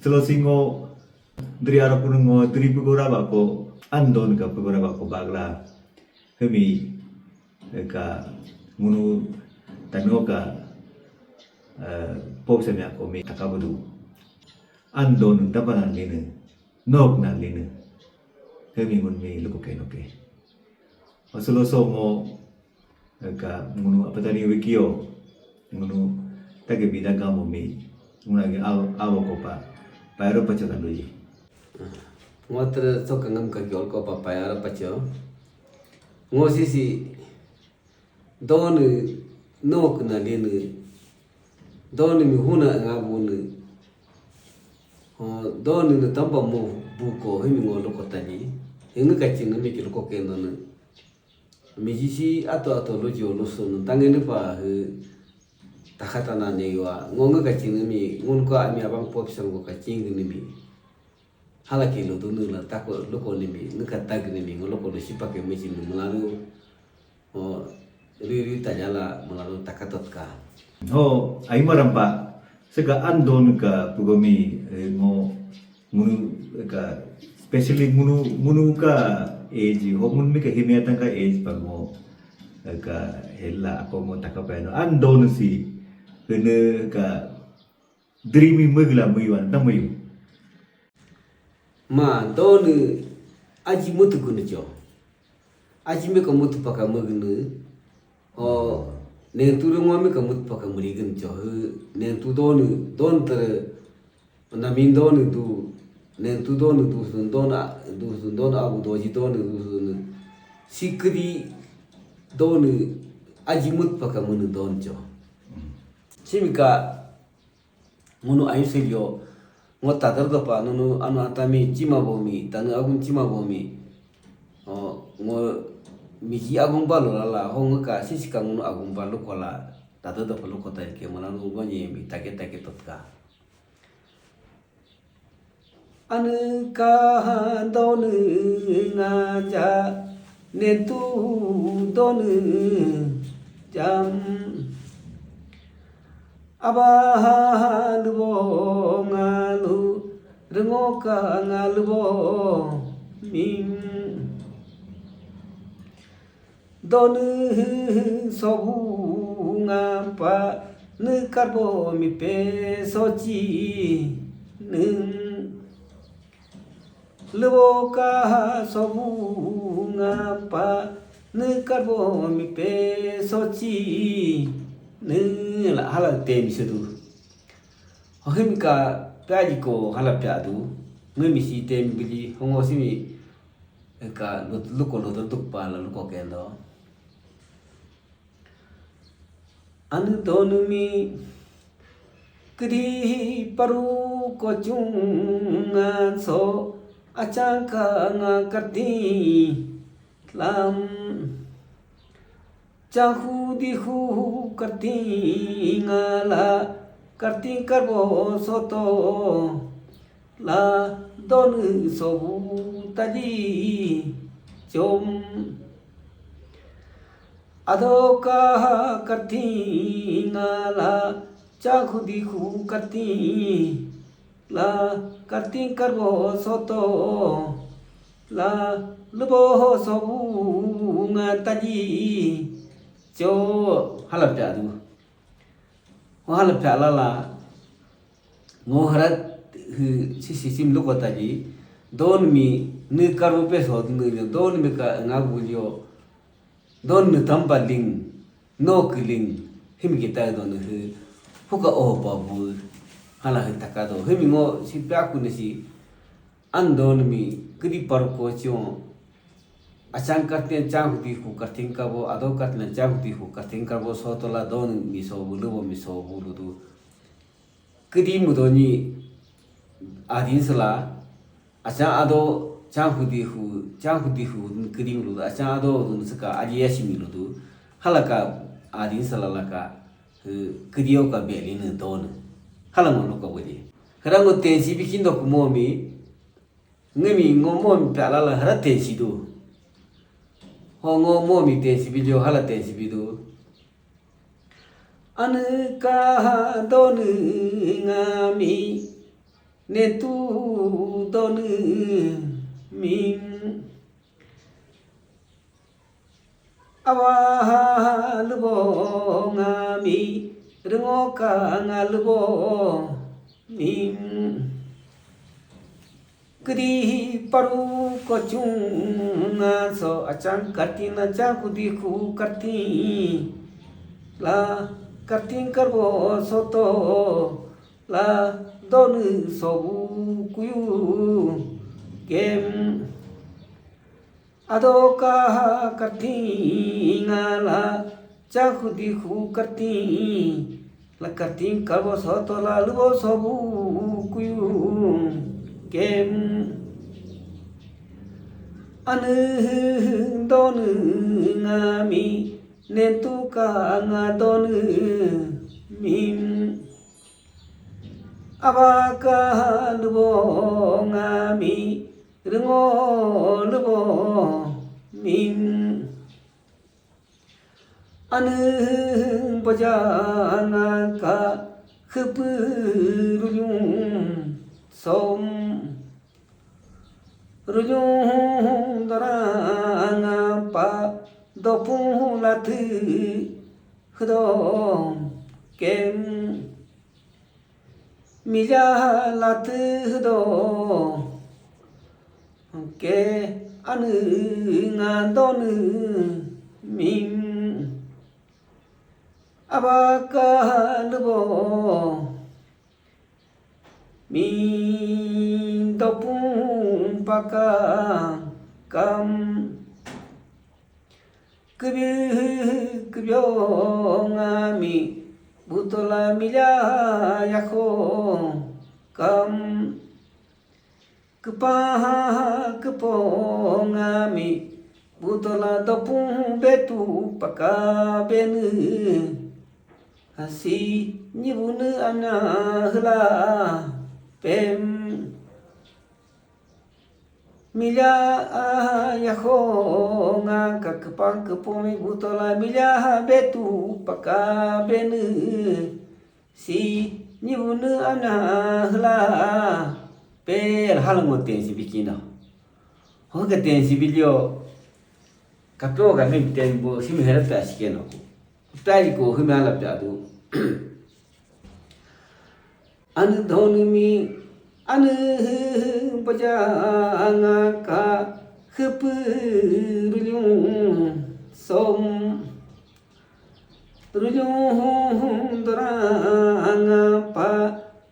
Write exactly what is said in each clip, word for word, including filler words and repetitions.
Selo singo dri aro pun ngo dri pegora bako andon ka pegora bako bagla. Hemi ka ngunu tano ka pop semya ko mi takabudu. Andon dapanan lene, nok nan lene. Hemi ngun mi luko ke noke. Maselo so mo ka ngunu apatani wikio ngunu take bida gamo mi ngunu agi awo awo kopa pairo pacho kan doji. Ngo tere so kangam ka gyol kopa pairo pacho. Ngo sisi donu nok na lene. Donu mi huna nga bunu. Donu na tamba mo buko hemi ngo loko tani. Hemi ka chinga mi ki loko kendo na. Miji si ato ato lo jo lo so no tange ne pa he takata na ne wa ngo nga ka chinga mi ngun ko ami abang pop sang ko ka chinga ni mi. Hala ki lo donu la tako loko ni mi nga ka tag ni mi ngo loko lo si pa ke mi chinga mulanu. O ri ri tanya la mulanu takatot ka. Ho ai marampa sega andon ka pugomi ngo ngunu ka specially ngunu ngunu ka age ho ngunu mi ka himia tang ka age pa ngo ka hela ako ngo taka pa no andon si kene ka dreamy megla muiwan na muyu. Ma donu aji mutu gunu jo. Aji mi ka mutu paka magunu. O nentu ru ngo mi ka mutu paka murigun jo. Nentu donu don tere na min donu du. Nentu donu du sun don du sun don abu doji donu du sun. Sikri donu aji mutu paka munu don jo. Simika ngunu ayu selio ngo tadar dopa nunu anu atami chima bomi tanu agun chima bomi. Ngo miji agun balo lala ho ngo ka sisi ka ngunu agun balo kola tadar dopa lo kota ke mana nu gonye mi take take totka. Anu ka donu nga ja nentu donu jam. Aba lubo ngalu rengo ka ngalu bo ming. Donu sobu ngapa ne karbo mi pe sochi neng. Lebo ka sobu ngapa ne karbo mi pe sochi ne la hala temi sedu. Hohim ka piaji ko hala piadu nge mi si temi bili hongo simi ka luko luko duk pa la luko kendo. Anu donu mi kri paru ko chungan so achang ka nga karti lam chahu di hu karti nga la karti karbo soto la donu sobu tali chom. Adoka karting la chahu dihu karting la karting karbo soto la lubo sobu nga tali cho hala pya du. Hala pya la la ngo harat hu si si sim luko tali don mi ne karbo pe so ne don mi ka nga bulio. Don ne tamba ling, no ki ling, himi kita don he, huka oh pa bu, hala he taka do, himi ngo si pya ku ne si, an don mi, kri par ko chio, achang karten chang hu di hu karting ka bo, ado karten chang hu di hu karting ka bo, so tola don mi so bu lu bo mi so bu lu du. Kri mu do ni, adin sala, Acha ado chang hu di hu, chang hu di hu dun kri mi lu du, acha ado dun saka aji ya si mi lu du, halaka adin sala laka, kri yo ka be li ne don. Hala ngo lu ka wadi. Hara ngo ten si bi kin do ku mo mi, nge mi ngo mo mi pya la la hara ten si du. Ho ngo mo mi ten si bi jo hala ten si bi du. Anu ka don nga mi. nentu donu mim. Awa lebo ngami rengoka ngalebo mim. Kedi paru kocung ngaso acang karting acang kudi ku karting la karting karbo soto la donu sobu kuyu kem. Adoka karting ngala cang kudi ku karting la karting karbo soto la lubo sobu kuyu kem. Anu donu ngami nentu ka nga donu mim. Abaka lubo ngami rengo lubo mim. Anu bojanga ka khepu rujung som rujung doranga pa dopung lati hedong kem. Mila lati do ke anu ngadonu mim. Abaka lubo mim dopung paka kam. Kebyu kebyo ngami butola mila yako kam. Kepaha kepo ngami butola dopung betu paka benu. Hasi nyibunu amna hela pem. Mila ayaho nga ka kepang kepumi butola mila betu paka benu. Si nyibunu amna hela pe hal ngoten si bikino. Ho keten si bilio. Kato kami ten bo si mi hera ta sikeno. Tadi ko humi ala pya tu. Anu dhonumi anu bajanga ka khepu rujung som rujung doranga pa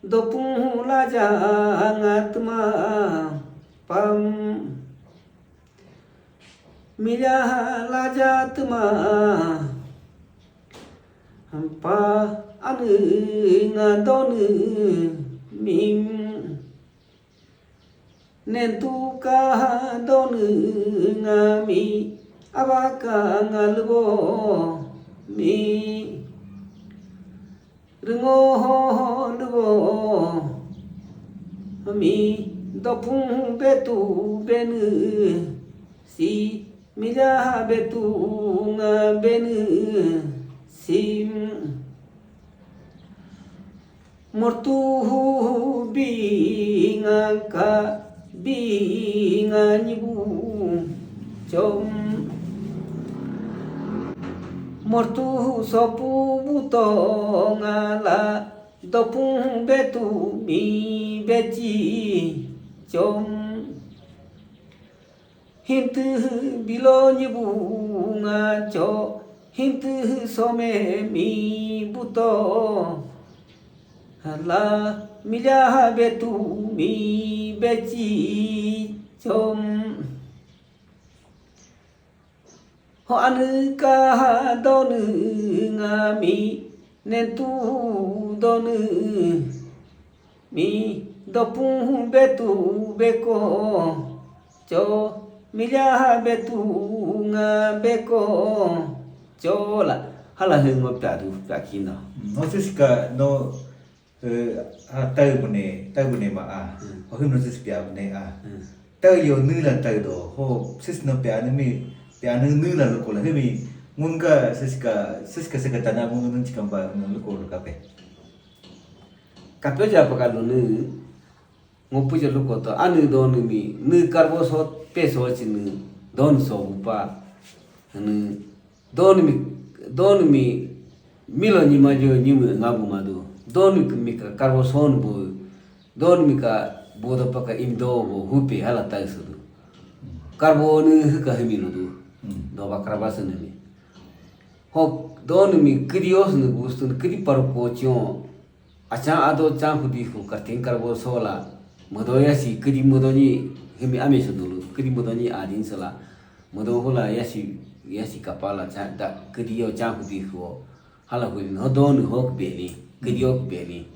dopung lajanga tma pam. Mila laja tma pa anu ngadonu mim. Nentu ka donu ngami abaka ngalebo mi. Rengo lubo mi dopung betu benu si mila betu nga benu sim. Mortuhu binga ka binga nyibu com. Mortuhu sopu buto ngala dopung betu mi beci com. Hintu bilo nyibu ngaco hintu some mi buto. Hala milya betu mi beci com. Ho anu ka donu ngami nentu donu mi dopung betu beko co milya betu nga beko co la hala hengo pyadu pyakino. No siska no eh, a tau bune tau bune ma a. Ho him no sis pya bune a. Tau yo nu la tau do ho sis no pya nu mi pya nu nu la lo ko la himi ngun ka siska siska siska tana ngun ngun chikamba ngun lo ko lo ka pe. Kapyo ja paka lunu Ngo puja luko to anu donu mi nu karbo so pe so chi nu don so upa. Nu donu mi donu mi milo ni ma jo ni mu ngabu madu. Donu mi ka karbo son bu. Donu mi ka bodo paka im do bu hupe hala tai sudu. Karbo nu huka himi ludu. Do ba karba sunu mi. Ho donu mi kidi os nu bustun kidi paru kochion. Achan ado chan hudi hu kartin karbo sola. Mudo yasi kidi mudo ni himi ame sudulu kidi mudo ni adin sala. Mudo hula yasi yasi kapala chan da kidi yo chan hudi hu. Hala hudi no donu hok beni kidi hok beni.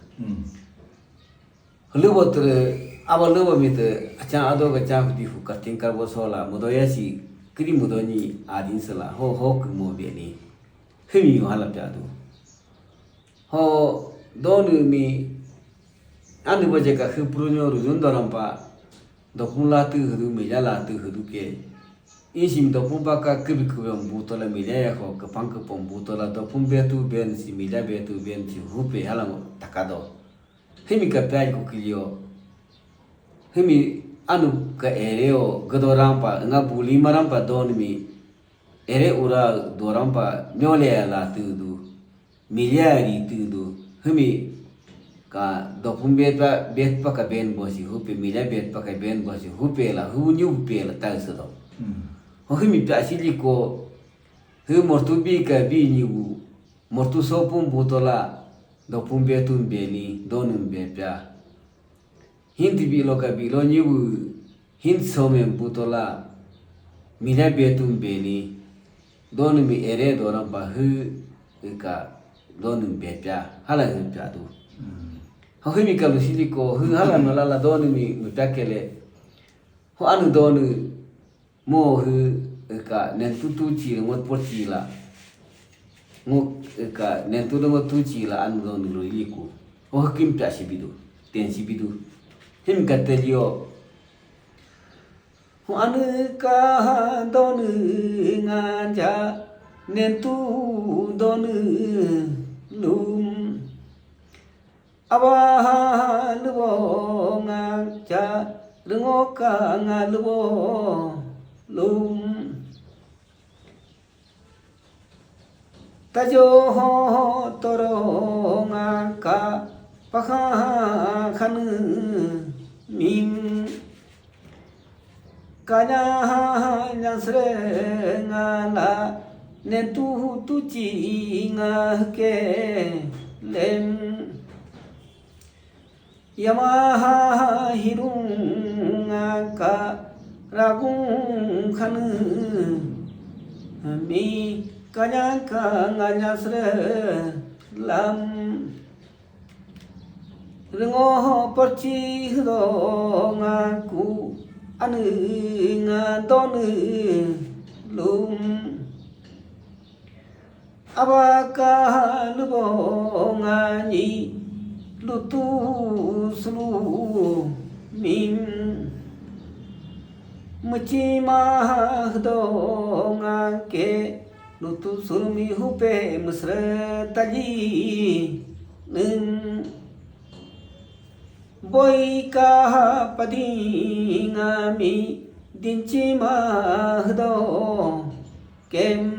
Lubo tere aba lubo mi te achan ado ga chan hudi hu kartin karbo sola mudo yasi kidi mudo ni adin sala ho hok mo beni. Himi hala pyadu. Ho donu mi anu baje ka hipru nyo rujun dorampa dopun latu hudu meja latu hudu ke. Insim dopun baka kibi kibi butola meja ya ho kepang kepong butola dopun betu ben si meja betu ben si hupe halango takado. Himi ka pyaj ko kilio. Himi anu ka ereo gado rampa nga buli marampa donu mi ere ura dorampa nyole la tudu. Miliari tudu. Himi ka dopun betpa betpa ka ben bosi hupe milia betpa ka ben bosi hupe la hu nyu hupe la tau sudo. Ho himi pa asili ko hu mortu bi ka bi nyu mortu sopun butola dopun betun beni donun bepya. Hinti bilo ka bilo nyibu hin somen butola milia betun beni donu mi ere dorampa hu ka donu bepya hala hu pyadu. Ho himi ka lusili ko hu hala nolala donu mi mupya kele. Ho anu donu mo hu ka nentu tu chi ngot por chi la. Ngo ka nentu do ngo tu chi la anu donu lo yiku. O kim pya si bidu. Ten si bidu. Him ka telio. Ho anu ka donu nga ja nentu donu lum. Aba lubo nga ja rengo ka nga lubo lum. Tajo ho toro nga ka pakha khan mim. Kanya nyansre nga la nentu tu chi nga ke lem. Yamaha hirung ka ragung khan mi kanya ka nganya sre lam. Rengo perci do ngaku anu nga donu lum. Abaka lubo ngani lutu sulu mim. Mecima do ngake lutu sulu mi hupe mesra tali nen. Boi ka pading ami dinci mahdo kem.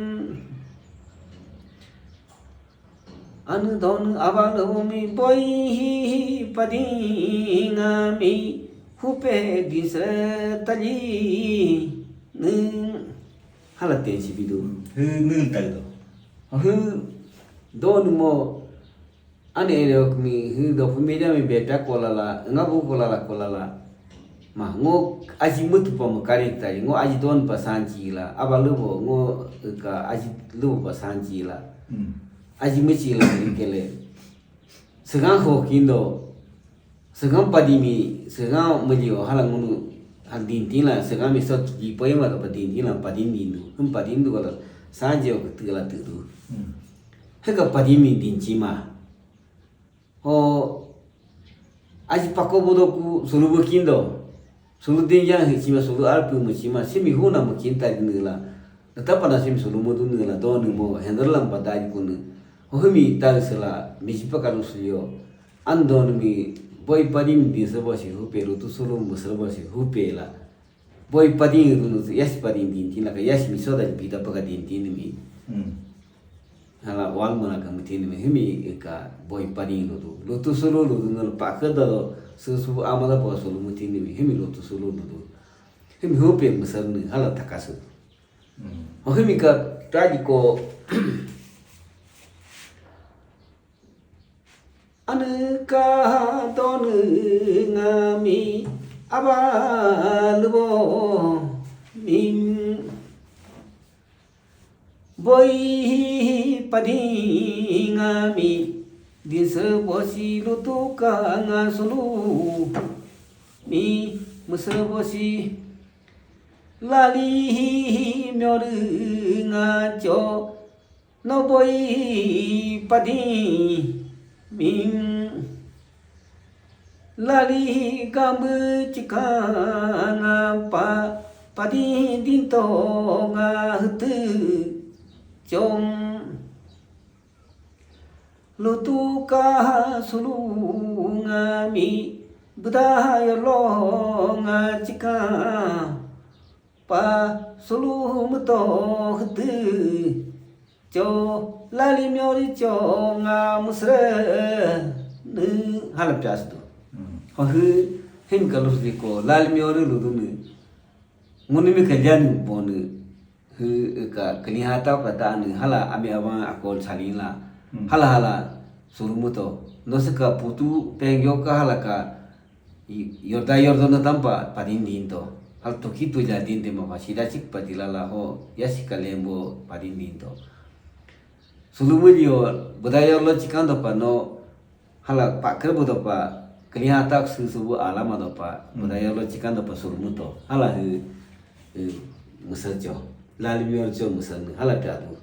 Anu don abal umi boi hi pading ami hupe disre tali nung. Hala tensi bidu. Hu nung tali do. Hu don mo. Ane ere ok mi hu do fu media mi beta kolala, nga bu kolala kolala. Ma ngo aji mutu pa mo kari tari, ngo aji don pa sanji la, aba lubo, ngo ka aji lubo pa sanji la. Aji muci la ikele. Segang ho kindo, segang padimi, segang melio hala ngunu hal dintin la, segang mi sot di poema ka padintin la, padin dindu, hum padindu kala sanji ok tila tudu. Heka padimi dinci ma. Ho aji pako bodo ku sulu bekindo. Sulu dinjang hi cima sulu alpu mu cima simi huna mu kinta dinila. Tetap pada simi sulu mu dunila donu mo hender lam pada aji kunu. Ho himi tal sela misi pakalu sulio. An donu mi Boi padin dinsa bosi hupe, lutu sulu musra bosi hupe la. Boi padin dunu yasi padin din tin la ka yasi mi soda bida paga din tin mi. Hala wal mana ka mutin mi himi ka boi padin lutu. Lutu sulu lutu no pakada lo susu amala bo sulu mutin mi himi lutu sulu lutu. Himi hupe musar ni hala takasu. Himi ka tadi ko Anu ka donu ngami aba lubo mim. Boi padi ngami dinsa bosi lutu ka nga sulu mi musa bosi lali myoru nga cho no boi padi mim. Lali gambu chikanga pa padi dinto nga hutu chom. Lutu ka sulu ngami buda yolo nga chika pa sulu muto hutu. Cho lali myori cho nga musre nu hala pyas tu. Ho hu him kalus di ko lali myori lu du nu. Ngunu mi kalyan bonu hu ka kani hata ka da nu hala ami awan akol salin la. Hala hala surumuto. No se ka putu pengyo ka hala ka yorda yordo na tampa padin din to. Hal toki tu ja din te ma pa sida chik padila la ho ya si kalembo padin din to. Sulumu dio buda yorlo chikando pa no hala pakre budo pa kaliha tak su subu alama do pa buda yorlo chikando pa sulumu to hala hu musar cho lali mior cho musar hala pyadu.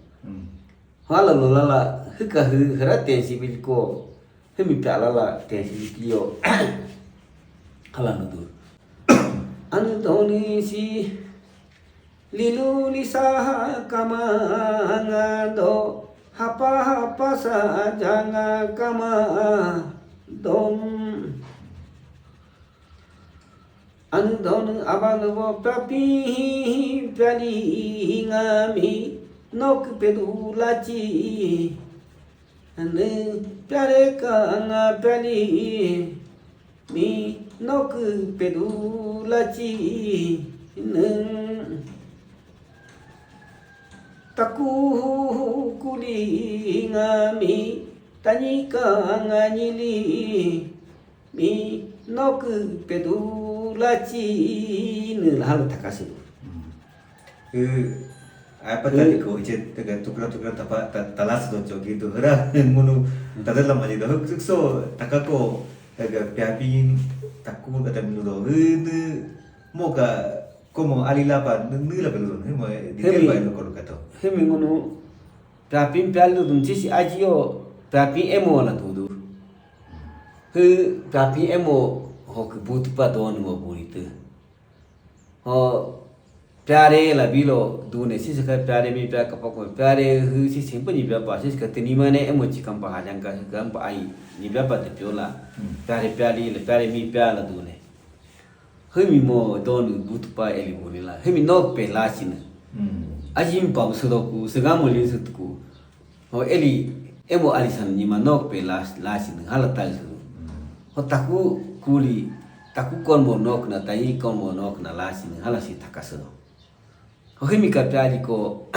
Hala lo lala hika hu hara tensi bil ko himi pyala la tensi bil yo hala nudu. Anu doni si lilu lisa kama ngado hapa hapa sa janga kama dom. Anu donu abang wo papi pyali ngami nok pedu lachi anu pyare ka nga pyali mi nok pedu lachi neng taku kuli ngami tani ka nga nyili mi nok pedu lachi nu la hal takasu. Eh, apa tadi ko je tega tukra tukra tapa talas do chogi tu hera ngunu tadala maji do huk so takako tega pyapin taku kata minu do hene moka komo alilapa nila pelu hemo di temba no kolu kato. Hemi ngunu pyapin pyalu dun chisi ajiyo pyapin emo la tudu. Hu pyapin emo ho ke butu pa don mo burite. Ho pyare la bilo dune sisi ka pyare mi pya kapa ko pyare hu sisi puni pya pa sisi ka tini mane emo chikam pa hajang ka kam pa ai ni pya pa te pyola. Pyare pyali le pyare mi pya la dune. Hemi mo donu butu pa eli buni la hemi nok pe la sina. Ajim pa sudoku segamo lin sutku. Ho eli emo alisan nima nok pe la la sina hala tal su. Ho taku kuli taku kon mo nok na tai kon mo nok na la sina hala si takaso. Ho hemi ka pyali ko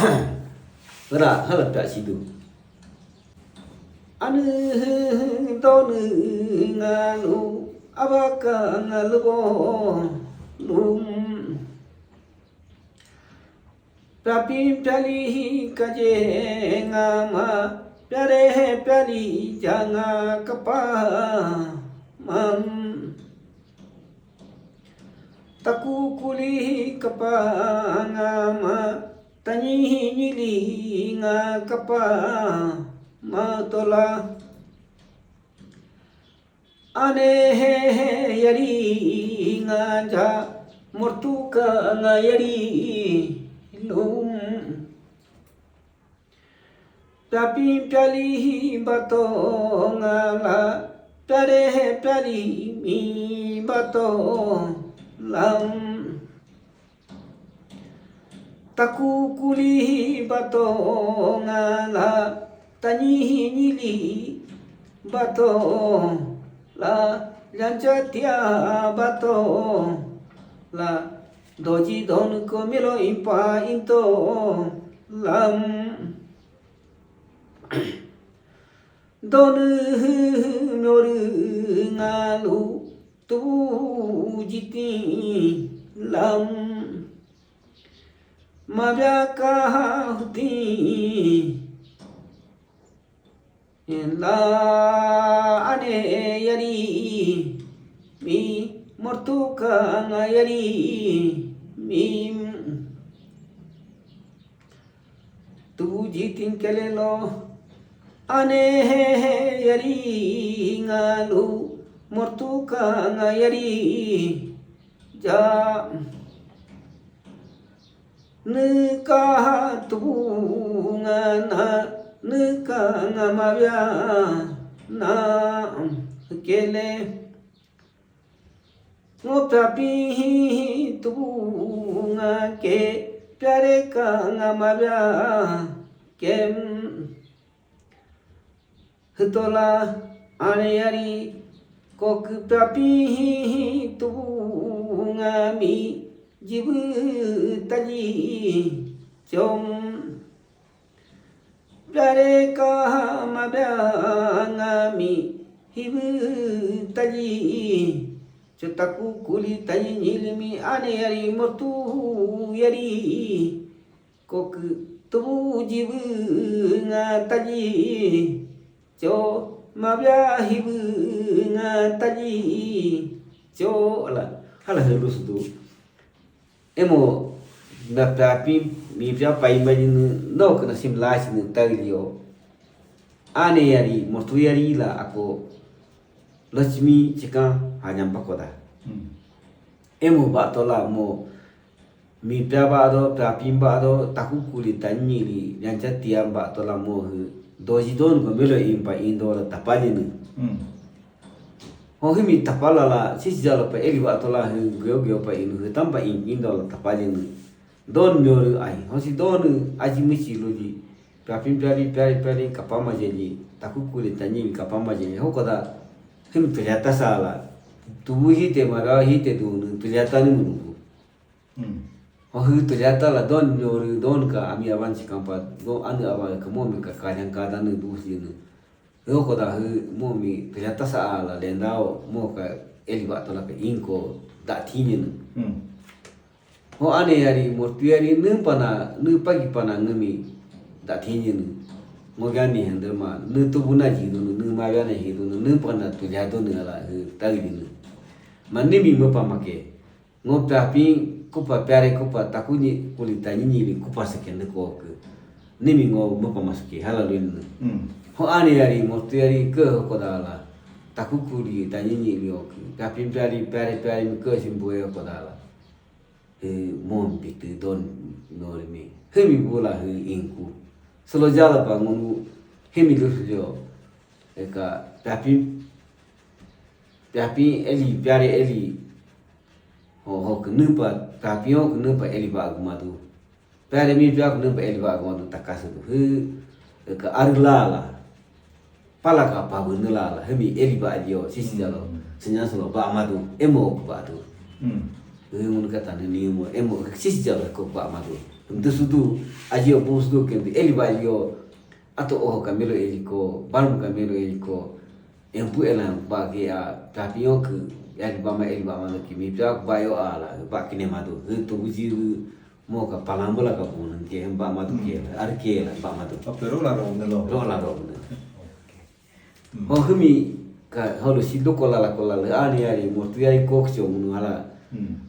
ra hala pya sidu. Anu donu nganu abaka ngalubo lum. Pyapin pyali kaje ngama pyare pyali janga kapa mam. Taku kuli kapa ngama tani nyili nga kapa matola. Ane he he yari nga ja mortuka nga yari lum. Pyapin pyali bato nga la Pyare pyari mi bato lam. Taku kuli bato nga la, tanyi nyili bato la, lyancha tia bato la, doji don ko melo impa into lam. Don myoru nga lu tu jitin lam. Mabya ka huti la ane yari mi mortu ka nga yari mi tu jitin kelelo ane yari nga lu mortu ka nga yari ja. Nika tu nga na, nika nga mabya na kele. Ngo pyapi tu nga ke, pyare ka nga mabya kem. Hitola ane yari koku pyapi tu nga mi jibu tali chom. Pyare ka mabya nga mi hibu tali. Chotaku kuli tanyi nyili mi ane yari mortu yari. Koku tubu jibu nga tali. Cho mabya hibu nga tali. Cho ala hala helu sudu. Emo na pyapi mi pya pai mani no kana sim lasi ni tali yo. Ane yari mortu yari la ako Lachmi chika hanyam bakoda. Emo ba tola mo mi pya ba do, pya pin ba do, taku kuli tanyi li, yancha tia ba tola mo hu doji don ko melo impa indo la tapali ni. Ho himi tapala la sisi jalo pa eli ba tola hu gyo gyo pa inu hu tampa in indo la tapali ni. Don myoru ai, hosi don aji michi luji. Pyapin pyari pyari pyari kapama jeli, taku kuli tanyi kapama jeli. Hokoda him tulyata sala. Tubu hite mara hite dunu tulyata ni munubu. Ho hu tulyata la don nyoru don ka ami aban chikampa do anu aban ka mo mi ka kanyang ka danu du sinu. Hokoda hu mo mi tulyata sala lendao mo ka eli ba tola ka inko da thinyin. Ho ane yari mortu yari nu pana nu pagi pana ngemi da thinyin. Mo gani hendrma nu tubu na ji dunu nu ma gani hi dunu nu pana tulya dunu ala hu tagi dunu. Manimi mo pamake. Ngo pyapi kupa pyare kupa takunyi kuli tanyi ni kupa sekende ko ke. Nimi ngo mo pamasuke hala luin. Ho ane yari mortu yari ke hokoda la. Taku kuli tanyi ni lio ke. Pyapi pyari pyare pyare mi ke simboe hokoda la. He mom pitu don nori mi. Hemi bula he inku. Solo jala pa ngunu hemi luslio. Eka pyapi pyapi eli pyare eli. Ho ho kenupa pyapi ho kenupa eli ba agumadu. Pyare mi pya kenupa eli ba agumadu takasa tu. He eka arlala. Pala ka pa bun la la hemi eli ba alio sisi jalo. Senya solo ba amadu emo ko ba tu. He mun kata ni ni mo emo sisi jalo ko ba amadu. Ndu sudu aji o bus du ke eli ba alio ato o kamelo eli ko barum kamelo eli ko empu elan ba ke a tapio ke eli ba ma eli ba amadu ke mi pya ba yo ala ba kine madu. He to buji mo ka palambula ka bunun ke ba madu ke ar ke la ba madu. Pero la ronde lo. Lo la ronde. Ho humi ka holo si do kola la kola le ani ari mortu yari kokcho munu ala.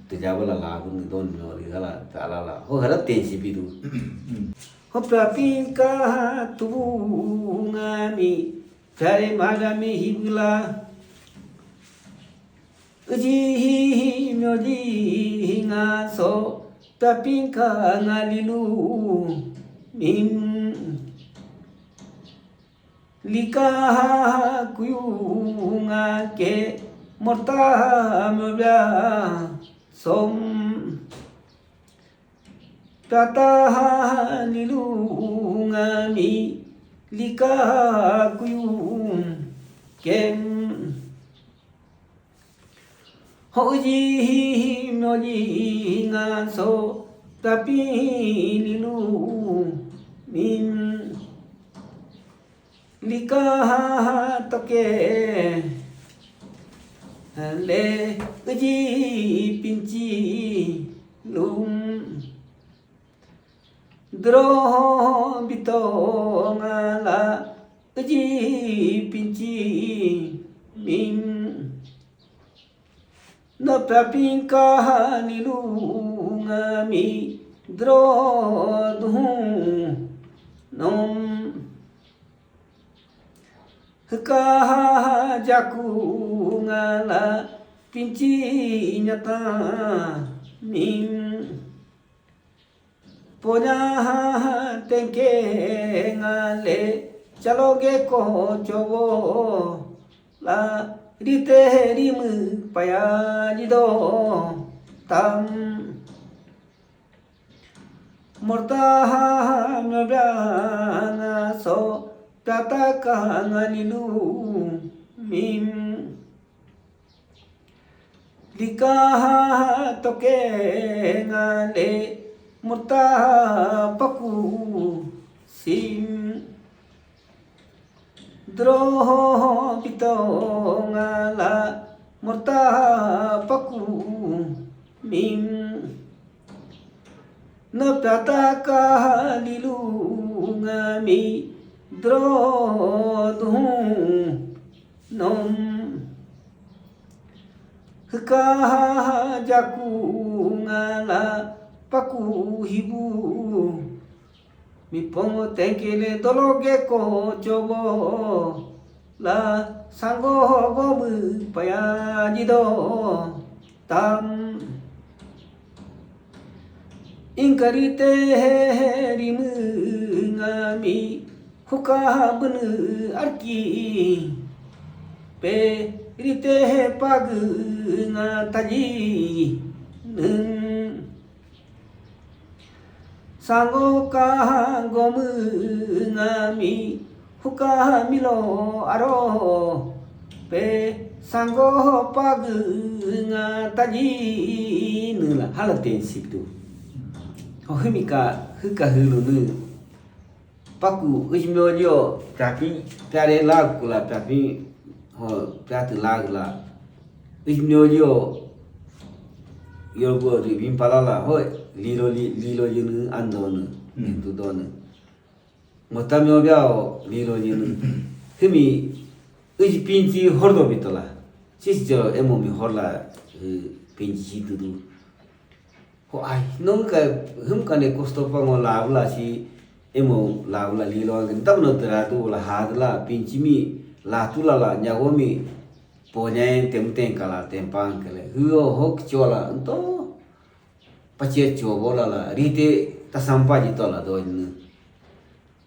Te jaba la la bunu don no ri ala ta ala la ho hara tensi bidu. Ho pyapi ka tu ngami kare magami hibula. Uji hi myo di nga so pyapi ka nga lilu mim. Lika kuyunga ke morta mobia som. Pyata lilunga mi lika kuyung kem. Hoji myoji nga so tapi lilu min. Lika toke le uji pinci lum. Dro bito nga la uji pinci mim. No pyapin ka nilu nga mi dro duhung nom. Hika jaku nga la pinci nyata mim. Ponya tengke nga le chalo ge ko chobo la rite rimu paya jido tam. Morta myobyana so pyata ka nga nilu mim. Lika toke nga le morta paku sim. Dro pito nga la morta paku mim. Na pyata ka lilu nga mi dro duhung nom. Hika jaku nga la paku hibu. Mi pongo tengke le dolo ge ko chobo la sango gomu paya jido tam. Ingkari te rimu nga mi huka bunu arki pe rite pagu nga taji nung. Sango ka gomu nga mi huka milo aro pe sango pagu nga taji nung la hala ten sip tu. Ho himi ka huka hulu nu. Paku ujmyo lyo pyapin pyare lag kula pyapin ho pyatu lag la. Ujmyo lyo yorgo ri bin palala ho lilo li- lilo yunu ando nu. Hmm. Tu do nu. Mota myo bya o lilo yunu. Himi uj pinchi hordo bitola. Sis jo emo mi horla eh, pinchi tu du. Ho ai nong ka hum ka ne kosto pa ngo la bla si emo la bla lilo ang tam no tra tu la had la pinchi mi la tu la la nyago mi. Ponyain tem ten kala tempang kele huo hok chola nto pache chobo la la rite tasampa jito la do ni.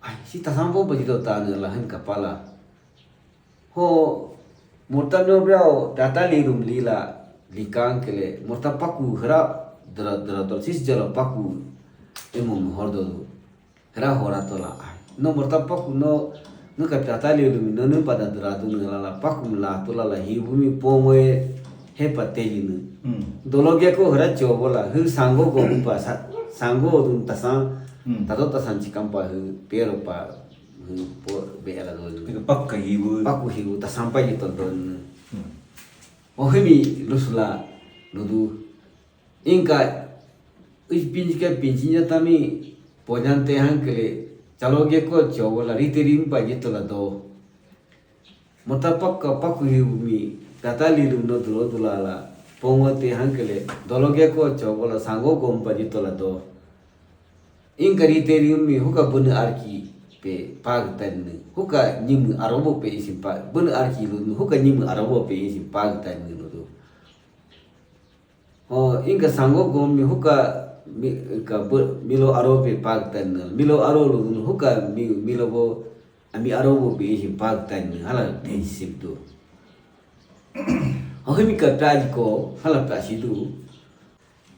Ai si tasampo pa jito ta ni la hin kapala. Ho morta no brao data li rum li la likang kele morta paku hera dra dra dra sis jalo paku emo mi hordo do. Hera hora tola ai. No morta paku no no ka pyata le lu mi no no pada dra du no la la paku la tola la hi bu mi pongo e he pa te ji no. Hmm. Dolo ge ko hera chobo la hu sango go bu pa sa sango dun tasan. Hmm. Tado tasan chikam pa hu pero pa hu po be la do. Pero pakka hi bu. Paku hi bu tasan pa ji to do no. Hmm. O himi lusula ludu. Inka uj pinjke pinjinya tami pojante hangkele chalo ge ko chobo la rite rim pa jito la do. Mota pakka paku hi umi tata lirum no dulo dulala pongo te hangkele dolo ge ko chobo la sango gom pa jito la do. Inka rite rim mi huka bunu arki pe pag tanne huka nyimu arobo pe isim pa bunu arki lu huka nyimu arobo pe isim pag tanne no do. O inka sango gom mi huka mi ka bu- milo aro pe pag tanne milo aro lu huka mi milo bo Ami aro bo be him pag tan ni hala den sip do. Ho himi ka pya ko hala pya si do.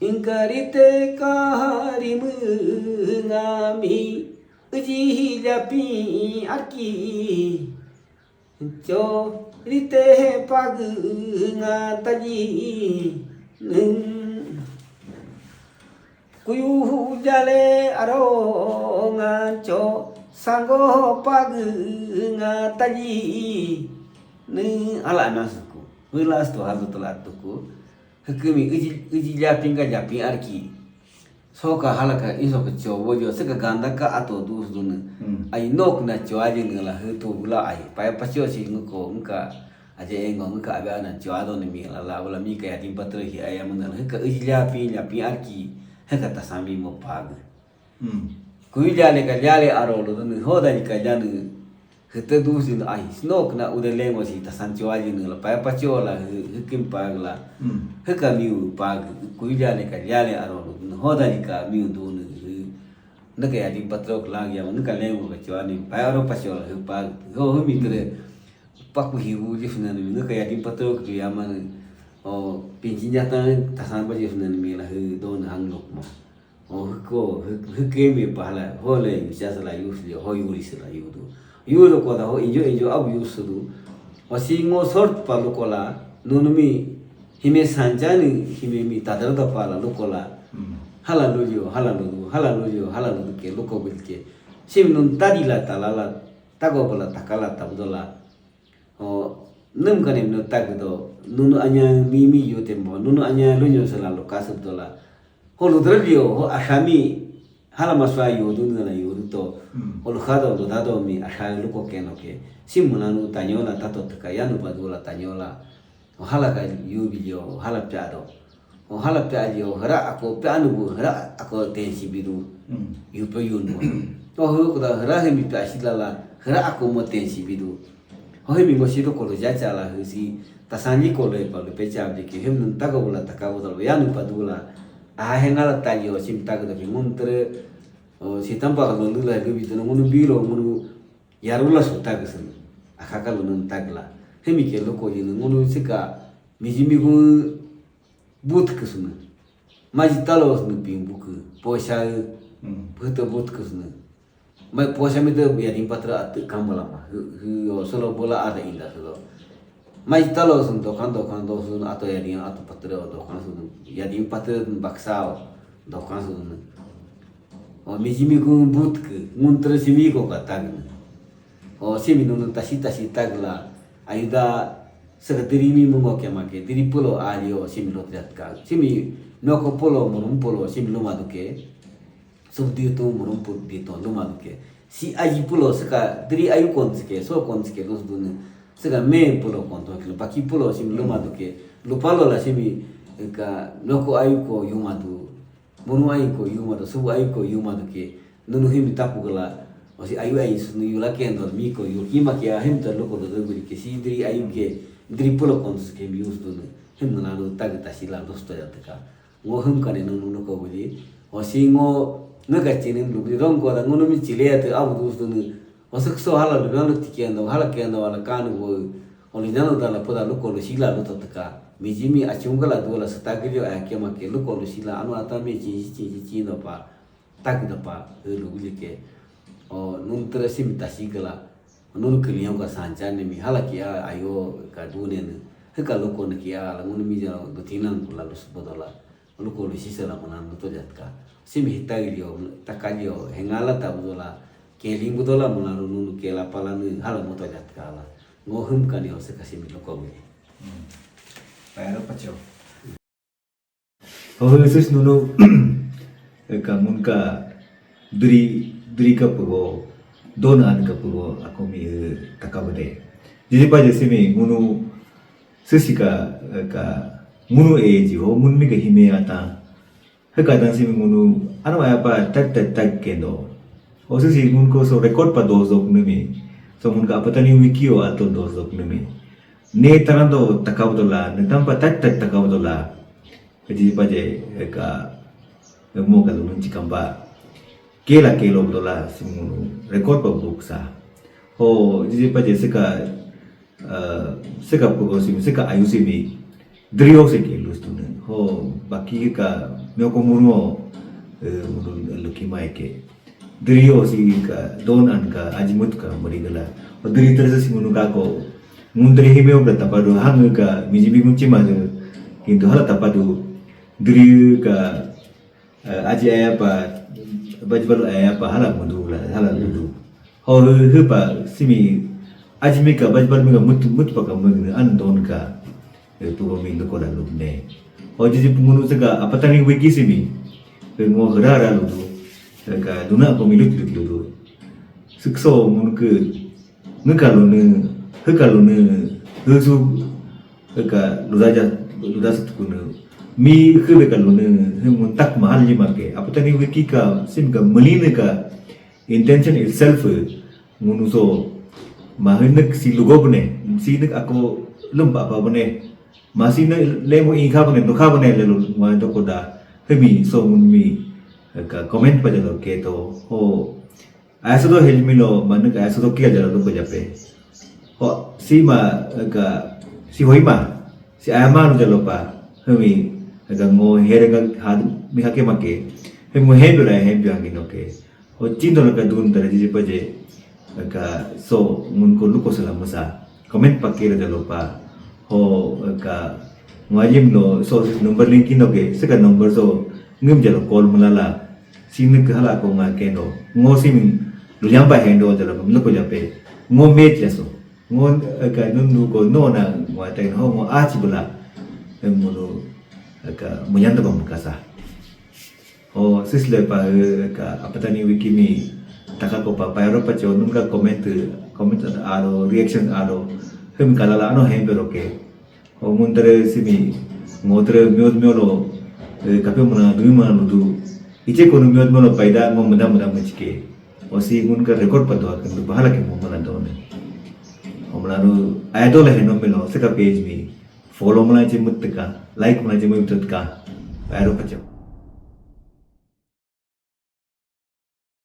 Ingkari te ka hari mu ngami uji japi arki. Cho rite pag nga taji nung. Kuyu jale aro nga cho sango pag nga taji. Ni ala na suku. Hula sto hazu tala tuku. Hukumi uji uji japin ga japin arki. Soka halaka iso ka cho bojo sika ganda ka ato dus dun. Ai nok na cho aji nila hutu bula ai. Paya pacho si nguko ngka aja engo ngka abya na cho ado ni mi la la bula mi ka ya din patro hi aya mun la ka uji japin japin arki. Haka tasami mo pag. Kuyu jale ka jale aro lo dun hoda ni ka janu. Hete dusin ai snok na ude lengo si tasan cho aji nila paya pacho la hukim pag la. Haka miu pag kuyu jale ka jale aro lo dun hoda ni ka miu dun. Naka ya din patro la ya naka lengo ka cho ani paya aro pacho la hu pag ho humi tre. Paku hi u jif na ni naka ya din patro ya man. O pinji nyata tasan ba jif na ni la hu don hang lok ma. O huko hukemi pala hole yu siasa la yu sili ho yu lisi la yu du. Yu lo koda ho injo injo abu yu sudu. O si ngo sort pa lo kola nunumi hime sanjani hime mi tadar da pala lo kola. Hala lo yo hala lo du hala lo yo hala lo ke lo ko bil ke. Sim nun tadi la talala tago bala takala tabdola. O num kane no tag do nunu anya mi mi yo tembo nunu anya lo nyo sala lo kasab dola. Ho lo dra dio ho asami hala maswa yo dun na yo to. Ho lo khado lo dado mi asha lo ko keno ke. Sim munanu tanyola tato taka yanu padola tanyola. O hala ka yo bi yo hala pyado. O hala pya yo hara ako pya nu bu hara ako tensi bidu. Yu pe yun bu. O hu ko da hara hemi pya si la la hara ako mo tensi bidu. Ho hemi mo si do ko lo ja cha la hu si tasanji ko lo pa lo pe cha de ke hem nun ta ko la ta ka bo da lo ya nu pa du la. A he nga la ta yo sim ta ko da ke mun tre. O si tam pa lo lu la lu bi do no mun bi lo mun ya ru la su ta ke sun. A ka ka lo nun ta la. Hemi ke lo ko ji no mun si ka mi ji mi gu but ke sun. Maji talo sunu pin buku poisa. Hete bot ke sunu. Mai poisa mi te ya din patra at kambala ma hu solo bola ada inda solo. Maji talo sunu dokan dokan do sunu ato ya din ato patra dokan sunu ya din patra baksa dokan sunu. O mi jimi gun but ke ngun tre simi ko ka tagna. O simi nunu tasi tasi tagla ayuda. Saka diri mi mungo ke make diri pulo alio simi lo triat ka simi noko pulo murum pulo simi lo maduke. Sub dito murum pul dito lo maduke si aji pulo saka diri ayu kon sike so kon sike los dunu. Saka me pulo kon to kilo baki pulo simi lo maduke. Lo palo la simi ka noko ayu ko yumadu. Munu ayu ko yumadu subu ayu ko yumadu ke. Nunu himi tapu gala. Osi ayu ayu sunu yula kendo miko yu hima ke ahim ta loko do do guri ke si diri ayu ke diri pulo kontus ke mi us dunu. Him nuna do tag ta si la dos to ya taka. Ngo him kane nunu no ko guri. Osi ngo nga ka chinin lu guri rong ko da ngono mi chile ya te abu dus dunu. Osi kso hala lu nalo tikendo hala kendo wala kanu go. Oli nalo da la poda loko lo si la lo to taka. Mi jimi achunga la do la sa tagri yo aya kema ke loko lo si la anu ata mi chi chi chi chi no pa. Tagda pa helu gulike. O nun tra sim tasigla. Nun kiliyan ka sancha ne mi hala kiya ayo ka dune ne. Heka loko ne kiya la ngun mi ja do tinan kula lus bodola. Loko lu sisa la manan to jatka. Sim hitagilio takalio hengala ta bodola. Keling bodola manan nun kela pala ne hala moto jatka la. Ngo hum kani o seka simi loko guli. Paero pacho. Oh, Yesus nunu ka mun ka dri dri ka pugo dona an ka pugo ako mi takabade. Jadi pa jesi mi munu sisi ka ka munu e ji ho mun mi ka hime ata. Heka dan simi munu ano aya pa tag tag tag kendo. O sisi mun ko so record pa dozok numi. So mun ka apatani wiki o ato dozok numi. Ne tanando takabdola ne tampa tag tag takabdola. Jadi paje ka mo ka lunun chikamba. Kela kelo dola simunu record pa buksa. Ho, jiji paje seka, uh, seka pugo simi, seka ayu simi, drio seke lus tune. Ho, baki ka, meo ko murmo, uh, murun luki mai ke. Drio si ka, don an ka, ajimut ka, murigala. Ho, dri tersa si munu ka ko, mundri hime obra tapado, hang ka, mijibi kunci madu, kintu hala tapado, dri ka, uh, aji aya pa, bajbal aya pa, hala mudu la, hala mudu. Ho, hu, hu pa, simi, aji mi ka, bajbal mi ka, mut, mut pa ka, mut, an don ka, eh, pugo mi luko la lubne. Ho, jiji pungunu seka, apatani wiki simi, eh, ngo hera hera ludu, eh, ka, luna ko mi lut lut ludu. Sukso mun ke, nge ka lune, he ka lune, he su, he ka luda ja, luda sat kune. Mi he be ka lune, he mun tak mahal ji make. Apatani wiki ka, sim ka, meline ka, intention itself, ngunu so, ma hinik si lugo bune, si hinik ako lumpa apa bune, ma si hinik lemo inka bune, nuka bune lelo ma doko da, hemi so ngun mi, ka comment pa jalo ke to, ho, aso do helmi lo, ma hinik aso do kia jalo luko jape. Ho, si ma, ka, si hoi ma, si ayama lo jalo pa, hemi, ka ngo here ka had, mi hake make, hemi hembi la hembi angin oke. Ho, chinto la ka dun tara jiji paje, ka so ngun ko luko sala masa. Comment pa kira jalo pa. Ho, ka ngajim lo so number link ino ke, seka number so ngim jalo call mulala. Sini ke hala ko nga kendo. Ngo simin luyamba hendo jalo pa, luko jape. Ngo met ya so. Ngo, ka nundu ko no na ngwa tain ho ngo achi bula. Ngunu, ka muyanda pa mukasa. Ho, sisle pa, eh, ka, apatani wiki mi, taka ko pa, pa ero pa cho, nunka comment, comment aro, reaction aro, hemi kalala ano hembe roke. Ho, ngun tere simi, ngo tere miod miolo, eh, kape muna, dui muna ludu. Iche kono miod miolo paida, ngo muda muda muchike. Ho, si ngun ka record pa doa, kan bahala ke mo muna done. Ho, muna nu, idol heno melo, seka page mi, follow muna che mutka, like muna che mutka, pa ero pa cho.